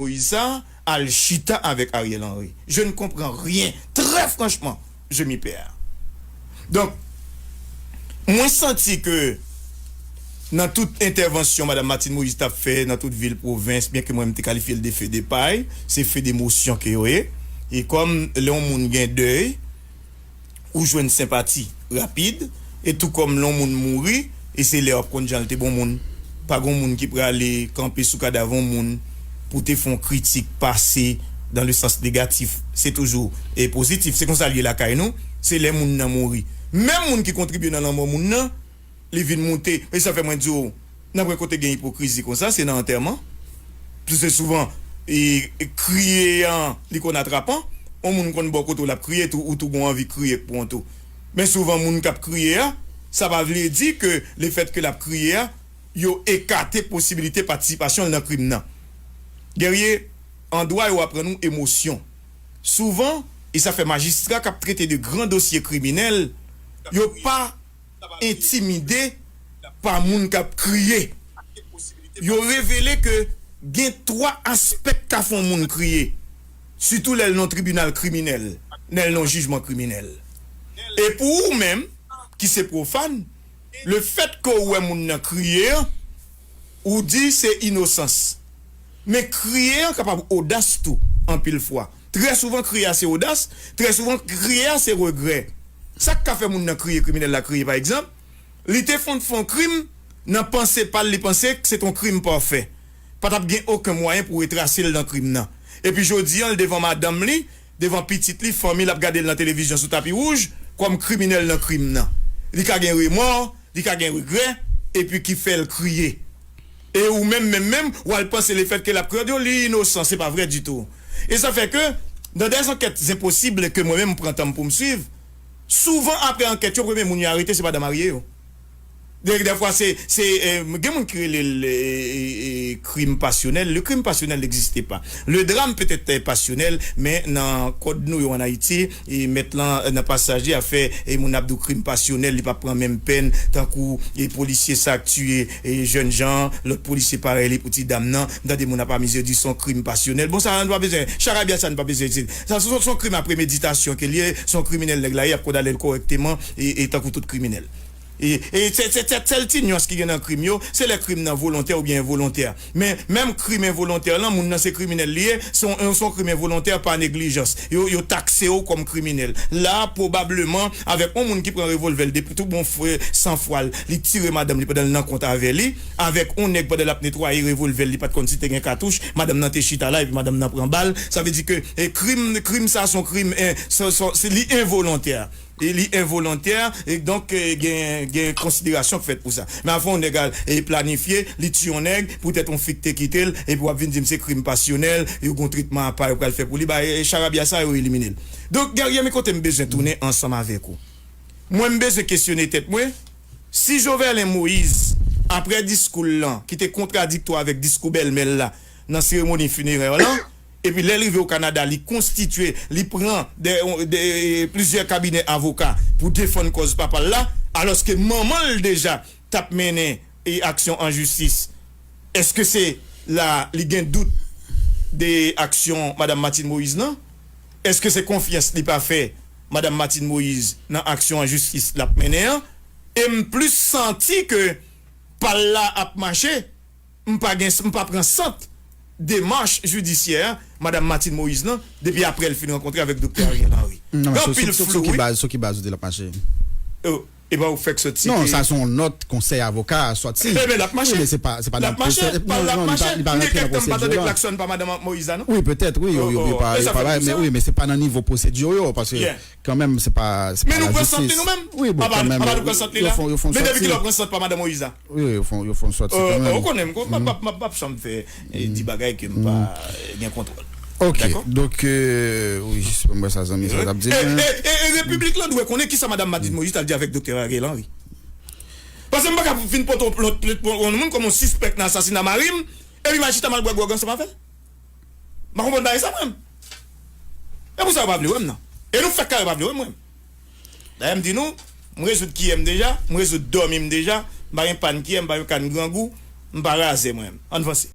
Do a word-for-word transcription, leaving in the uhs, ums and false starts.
Moïse sa al chita avèk Ariel Henry. Je ne comprends rien. Très franchement, je m'y perds. Donk, mwen santi ke nan tout entèvansyon Madanm Martine Moïse t ap fè nan tout vil, pwovens, byen ke mwen m te kalifye l de feu de paille, se feu de motion ke yo ye. E kòm lè yon moun gen dèy, ou jwenn senpati rapid, e tou kòm lè yon moun mouri, e se lè w ap konn jan l te bon moun. Pa gon moun ki prale kanpe sou kadav yon moun pou te fè yon kritik pase dans le sens négatif. Se toujou, e, pozitif. Se konsa l ye lakay nou, se lè moun nan mouri. Menm moun ki kontribye nan lanmò moun nan, li vin moute. E sa fè mwen di w, nan pwen kote gen ipokrizi konsa, se nan antèman. Plis souvan, e, e kriye an, li konn atrapan. Yon moun konn bò kote w, l ap kriye, tou, ou tou gon anvi kriye pou yon tou. Men souvan, moun k ap kriye a, sa pa vle di ke lefètke l ap kriye a, yo ekate posibilite patisipasyon l nan krim nan. Guerrier, an dwa, yo aprann ou emosyon. Souvan, e sa fè majistra k ap trete de gran dosye kriminèl, yo pa entimide pa moun k ap kriye. Yo revele ke gen twa aspè k ka fè yon moun kriye, sitou lè l nan tribinal kriminèl, lè l nan jijman kriminèl. E pou ou menm, ki se pwofàn, lefètke w wè moun nan kriye an, ou di se inosans. Men kriye an kapab odas tou, anpil fwa. Trè souvan, kriye a se odas, trè souvan, kriye a se regrè. Sa k ka fè moun nan kriye, kriminèl la kriye, pa egzanp, li te fon fè yon krim, nan panse pa l, li panse ke se t yon krim pafè. Pa t ap gen okenn mwayen pou retrase l nan krim nan. Epi jodi an, l devan madanm li, devan pitit li, fanmi l ap gade l nan televizyon sou tapi wouj, kòm kriminèl nan krim nan. Li ka gen remò, li ka gen regrè, epi ki fè l kriye. E ou menm, menm, menm, w al panse lefètke l ap kriye, w di w li inosan, se pa vrè ditou. E sa fè ke, dans des enquêtes impossibles ke mwen menm m pran tan m pou m swiv, souvan apre ankèt yo, premye moun yo arete, se madanm marye yo. De, dèfwa, se, se, e, gen moun ki rele l, e, e, e, krim pasyonèl. Le crime passionnel n'existe pas. Le drame peut être, e, pasyonèl, men nan kòd nou yo ann Ayiti, e mèt lan, nan pasaj li ap fè, e moun ap di w krim pasyonèl, li p ap pran menm pèn, tankou, e polisye sa k tiye, e jèn jan, lòt polisye parèy li pou ti dam nan, m tande moun ap amize yo di se yon krim pasyonèl. Bon, sa, nou pa bezwen, charabya sa, nou pa bezwen di. Sa, se yon, se yon krim a premeditasyon ke l ye, se yon kriminèl nèg la ye, y ap kondane l kòrèkteman, e, e tankou tout kriminèl. E, e se, se, se sèl ti nyans ki gen nan krim yo, se lè krim nan volontè oubyen envolontè. Men, menm krim envolontè lan, moun nan se kriminèl li ye, se yon, se yon krim envolontè pa neglijans. Yo, yo takse w kòm kriminèl. La, pwobableman, avèk yon moun ki pran revòlvè l depi tou bon fre, san fwa l, li tire madanm li pandan l nan kont avè li, avèk yon nèg pandan l ap netwaye revòlvè l, li pa t konn si te gen katouch, madanm nan te chita la, epi madanm nan pran bal. Sa vle di ke, e, krim, krim sa se yon krim, e, se, se, se, li envolontè. E li envolontè, e donk, e, gen, gen konsiderasyon k fèt pou sa. Men avan yon nèg al, e, planifye, li tiye yon nèg, poutèt yon fi k te kite l, epi w ap vin di m se krim pasyonèl, yo gon tretman apa yo pral fè pou li, ba, e, charabya sa yo elimine l. Donk, Guerrier, men kote m bezwen tounen ansanm avèk ou. Mwen, m bezwen kesyone tèt mwen, si Joverlin Moïse, apre diskou l lan, ki te kontradiktwa avèk diskou bèlmè l la, nan seremoni finerè lan, epi lè l rive o Kanada, li konstitye, li pran de, de, plizyè kabinè avoka pou defann kòz papa l la, alòske manman l deja t ap mennen, e, aksyon an jistis. Èske se la li gen dout de aksyon Madanm Martine Moïse lan? Èske se konfyans li pa fè Madanm Martine Moïse nan aksyon an jistis l ap mennen an? E m plis santi ke pa l la ap mache, m pa gen, m pa pran sant demach jidisyè Madanm Martine Moïse lan depi apre l fin rankontre avèk Doktè Ariel Henry. Non, men sou, sou, sou, sou ki baz, sou ki baz ou di l ap mache? E pa ou fèk soti. Non, sa se yon nòt konsèy avoka a sòti. Ebyen, l ap mache. Wi, men se pa, se pa nan pwosè-, non, non, li pa, li pa rantre nan pwosedi la. Klakson pa Madanm Moïse la, non? Wi, petèt, wi, yo, yo, yo pa, yo pa bay, men wi, men se pa nan nivo pwosedi yo, paske kanmenm, se pa, se pa lajistis. Men nou pran sant li nou menm? Wi, bon, kanmenm, yo fè, yo fè yon sòti. Men depi kilè w pran sant pa Madanm Moïse la? Wi, wi, yo fè, yo fè yon sòti kanmenm. Ou konnen m, m ap, m ap, m ap janm fè, e, di bagay ke m pa, e, gen kontwòl. Ok, donk, e, wi, jis pou m wè sa zanmi sa t ap di. E, e, e, e repiblik lan dwe konnen kisa Madanm Martine Moïse t al di avèk Doktè Ariel Henry. Paske m pa ka vin pote yon, yon, yon, yon moun kòm yon sispèk nan asasina mari m, epi m al chita m al bwè gwòg ansanm avè l. M pa konprann bagay sa, mwen. E pou sa yo pa vle wè m nan. E nou fèk kare pa vle wè m, mwen. Dayè, m di nou, m rezoud kiyè m deja, m rezoud dòmi m deja, m pa gen pàn kiyè, m pa gen kann grangou, m pa razè, mwen. Ann vanse.